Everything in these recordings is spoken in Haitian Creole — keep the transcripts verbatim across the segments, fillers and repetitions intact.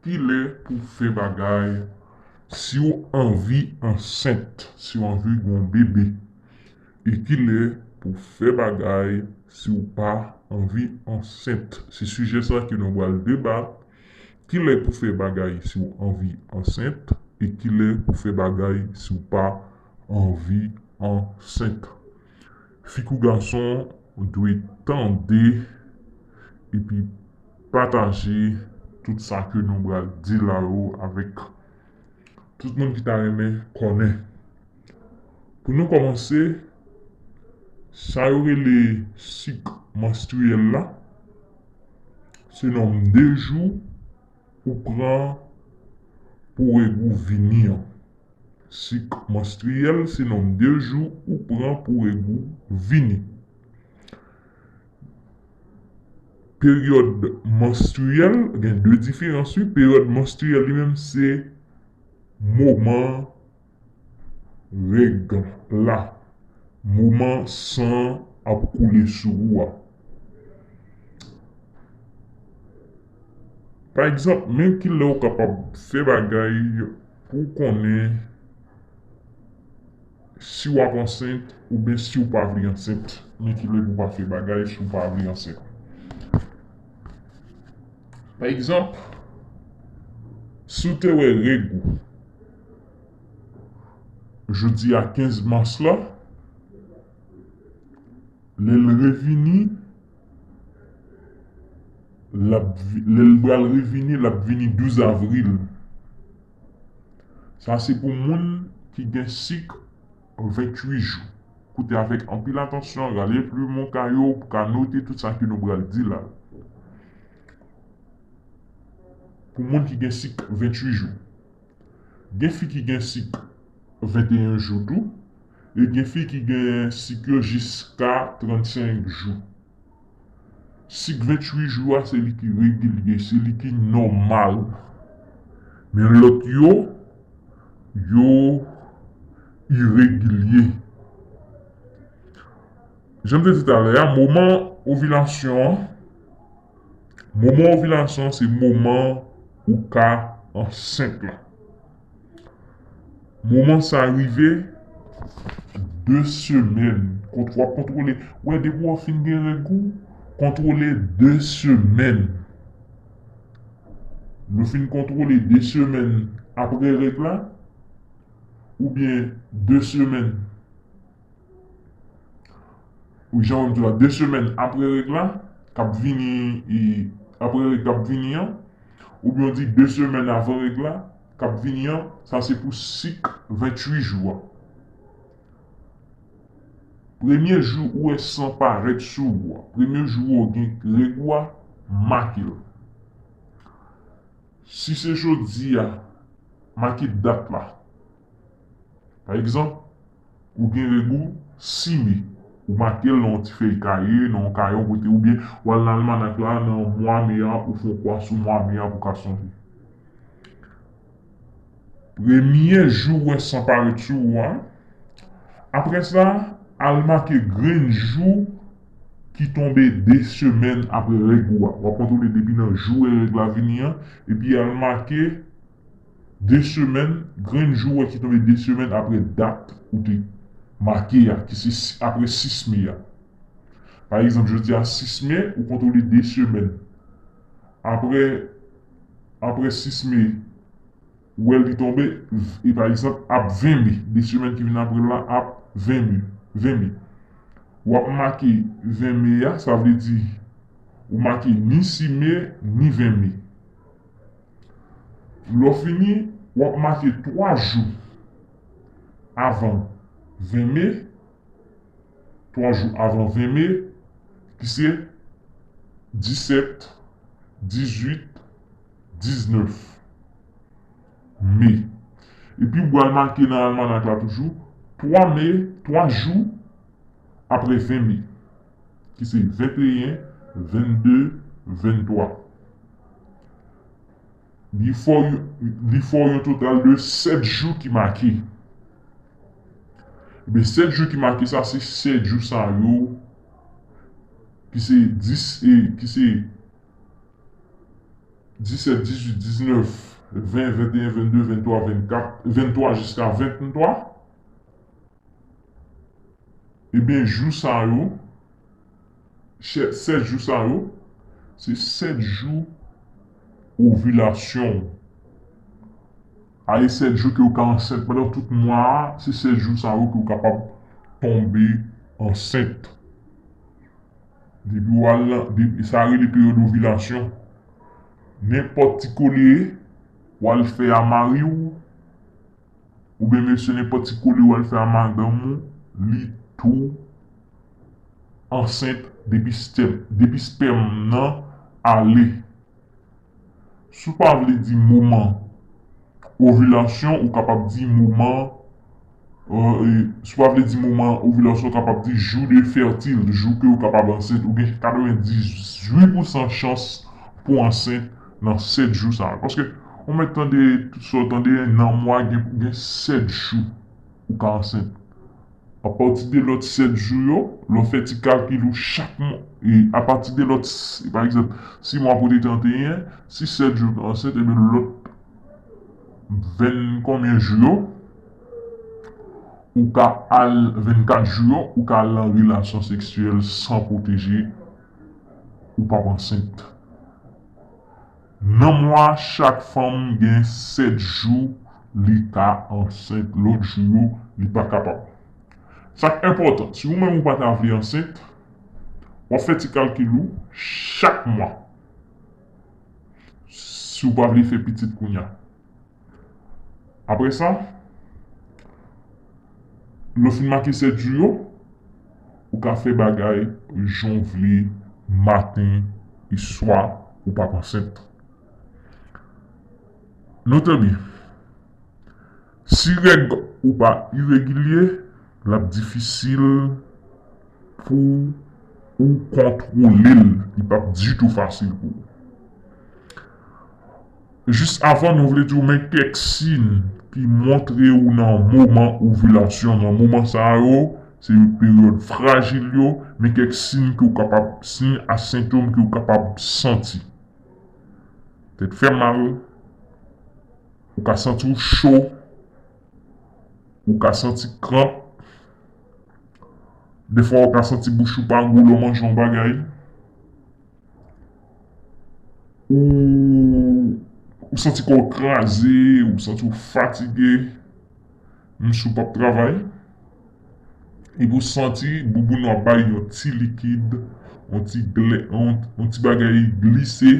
Kilè pou fè bagay si w anvi ansent, si w anvi gen yon bebe? E kilè pou fè bagay si w pa anvi ansent? Se sijè sa ke nou pral deba. Kilè pou fè bagay si w anvi ansent? E kilè pou fè bagay si w pa anvi ansent? Fi kou gason dwe tande epi pataje tout sa ke nou pral di la yo avèk tout moun ki ta renmen konnen. Pou nou kòmanse, sa yo rele sik manstriyèl la, se nonm de jou ou pran pou règ ou vini an. Sik manstriyèl se nonm de jou ou pran pou règ ou vini. Peryòd manstriyèl, gen de diferans, wi. Peryòd manstriyèl li menm se moman règ la, moman san ap koule sou ou a. Pa egzanp, men kilè w kapab fè bagay pou w konnen si w ap ansent oubyen si w pa vle ansent. Men kilè pou w pa fè bagay si w pa vle ansent. Pa egzanp, si w te wè règ ou jodi a kenz mas la, lè l revini, l ap vi-, lè l pral revini, l ap vini douz avril. Sa se pou moun ki gen sik venntuit jou. Koute avèk anpil atansyon, rale plim ou kaye w pou ka note tout sa ke nou pral di la. Pou moun ki gen sik venntuit jou. Gen fi ki gen sik venteyen jou tou, e gen fi ki gen sik yo jiska trannsenk jou. Sik venntuit jou a, se li ki regilye, se li ki nòmal. Men lòt yo, yo iregilye. Jan m te di talè a, moman ovilasyon an, moman ovilasyon an se moman ou ka ansent la. Moman sa rive de semèn. Kont-, w ap kontwole. Wè, depi w fin gen règ ou, kontwole de semèn. Nou fin kontwole de semèn apre règ la, oubyen de semèn, wi, jan w di la, de semèn apre règ la, k ap vini, e, apre règ k ap vini an, oubyen w di de semèn avan règ la, k ap vini an, sa se pou sik venntuit jou a. Premye jou ou wè san parèt sou ou a, premye jou ou gen règ ou a, make l. Si se jodi a, make dat la. Pa egzanp, ou gen règ ou sis me, ou make l nan yon ti fèy kaye, nan yon kayon kote, oubyen w al nan almanak la, nan mwa me a, ou fè yon kwa sou mwa me a pou w ka sonje. Premye jou ou wè san parèt sou ou a, apre sa, al make grenn jou ki tonbe de semèn apre règ ou a. W ap kontwole depi nan jou wè règ la vini an, epi al make de semèn, grenn jou wè ki tonbe de semèn apre dat ou te make a, ki se si-, apre sis me a. Pa egzanp, jodi a sis me, ou kontwole de semèn. Apre, apre sis me, ou wè li tonbe, e pa egzanp, ap ven me. De semèn ki vin apre l la ap ven me. Ven me. W ap make ven me a, sa vle di, ou make ni sis me, ni ven me. Lè w fini, w ap make twa jou avan ven me, twa jou avan ven me, ki se disèt, dizuit, diznèf me. Epi w pral make nan almanak la toujou, twa me, twa jou apre ven me, ki se venteyen, vennde, venntwa. Li fè w, li fè w yon total de sèt jou ki make. Ebyen, sèt jou ki make sa, se sèt jou sa yo, ki se dis, e, ki se, disèt, dizuit, diznèf, ven, venteyen, vennde, venntwa, vennkat, venntwa jiska venntwa. Ebyen, jou sa yo, sèt jou sa yo, se sèt jou ovilasyon w. A, e sèt jou ke w ka ansent pandan tout mwa a, se sèt jou sa yo ke w kapab tonbe ansent. Depi w al nan, depi, sa rele peryòd ovilasyon. Nenpòt ti kole w al fè a mari w, oubyen mesye, nenpòt ti kole w al fè a madanm ou, li tou ansent depi stèm, depi spèm nan ale. Si w pa vle di moman ovilasyon, ou kapab di moman, euh, e, si w pa vle di moman ovilasyon, ou kapab di jou de fètil, jou ke w kapab ansent, ou gen katrevendizuit pousan chans pou ansent nan sèt jou sa a. Paske, ou mèt tande, tout sa w tande, nan mwa, gen, gen sèt jou ou ka ansent. Apati de lòt sèt jou yo, lè w fè ti kalkil ou chak mwa, e apati de lòt, s- pa egzanp, si mwa pou te tranteyen, si sèt jou w ansent, ebyen lòt venn konbyen jou yo, ou ka al, vennkat jou yo, ou ka al nan relasyon seksyèl san pwoteje, ou p ap ansent. Nan mwa, chak fanm gen sèt jou li ka ansent, lòt jou yo, li pa kapab. Sa k enpòtan, si ou menm ou pa ta vle ansent, w ap fè ti kalkil ou chak mwa. Si w pa vle fè pitit kounye a. Apre sa, lè w fin make sèt jou yo, ou ka fè bagay jan w vle, maten e swa, ou p ap ansent. Note byen, si règ ou pa iregilye, l ap difisil pou ou kontwole l, li p ap ditou fasil pou ou. Jis avan, nou vle di w men kèk siy ki montre w nan moman ovilasyon. Nan moman sa yo, se peryòd frajil yo, men kèk siy ke w kapab, siy a sentòm ke w kapab santi. Tèt fè mal, ou ka santi w cho, ou ka santi kranp, defwa ou ka santi bouch ou pa gou lè w manje yon bagay, ou, ou santi kò w kraze, ou santi w fatige, menm si w p ap travay, epi w santi bouboun ou ap bay yon ti likid, yon ti glè, yon, yon ti bagay glise,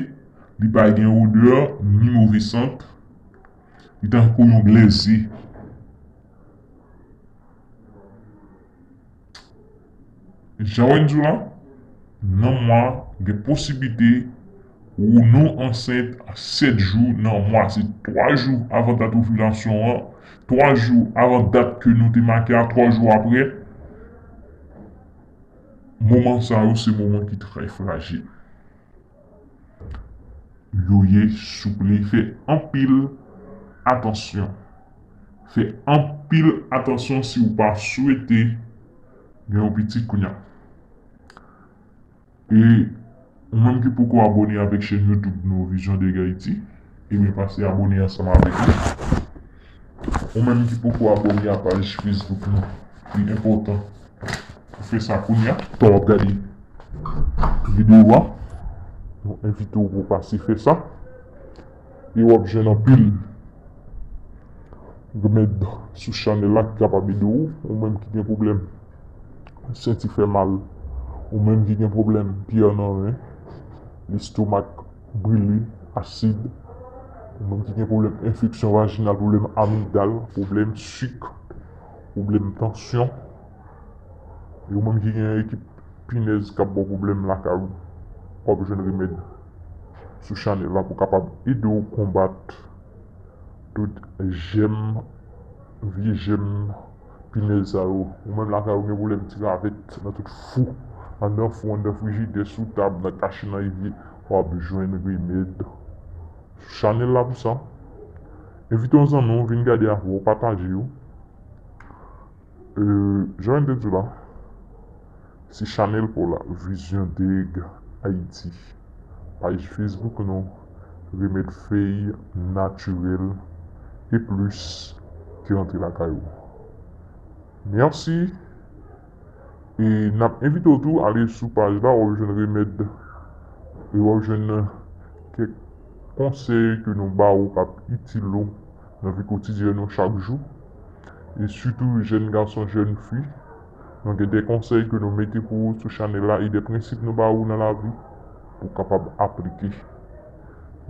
li pa gen odè, ni move sant, li tankou yon glèze. Jan w di w la, nan mwa, gen posiblite ou nou ansent a sèt jou nan mwa. Se twa jou avan dat ovilasyon an, twa jou avan dat ke nou te make a, twa jou apre. Moman sa yo, se moman ki trè frajil. Yo ye, souple, fè anpil atansyon. Fè anpil atansyon si w pa swete gen yon pitit kounye a. E ou menm ki poko abòne avèk chèn YouTube nou, Vision Deg Haïti, ebyen pase abòne ansanm avèk nou. Ou menm ki poko abòne a paj Facebook nou, li enpòtan pou fè sa kounye a. Pandan w ap gade videyo a, nou envite w pou w pase fè sa. E w ap jwenn anpil remèd sou chanèl la ki kapab ede w, ou menm ki gen pwoblèm senti fè mal, ou menm ki gen pwoblèm pyè nan ren, lestomak, brile, asid, ou menm ki gen pwoblèm enfeksyon vajinal, pwoblèm amigdal, pwoblèm sik, pwoblèm tansyon, e ou menm ki gen ekip pinèz k ap ba w pwoblèm lakay ou, w ap jwenn remèd sou chanèl la pou kapab ede w konbat tout jèm, vye jèm pinèz sa yo. Ou menm lakay ou gen pwoblèm ti ravèt nan tout fou, anndan fou, anndan frijidè, sou tab, nan kache, nan evye, w ap jwenn remèd sou chanèl la pou sa. Envite yon zanmi w vin gade avè w, pataje yo. Euh, jan m te di w la, se chanèl pa w la, Vision Deg Haïti. Paj Facebook nou, remèd fèy natirèl e plis ki rantre lakay ou. Mèsi. E n ap envite w tou ale sou paj la, w ap jwenn remèd e w ap jwenn kèk konsèy ke nou ba ou k ap itil ou nan vi kotidyèn ou chak jou. E sitou jèn gason, jèn fi, nou gen de konsèy ke nou mete pou ou sou chanèl la e de prensip nou ba ou nan lavi pou w kapab aplike.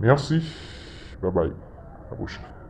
Mèsi. Babay. A la pwochèn.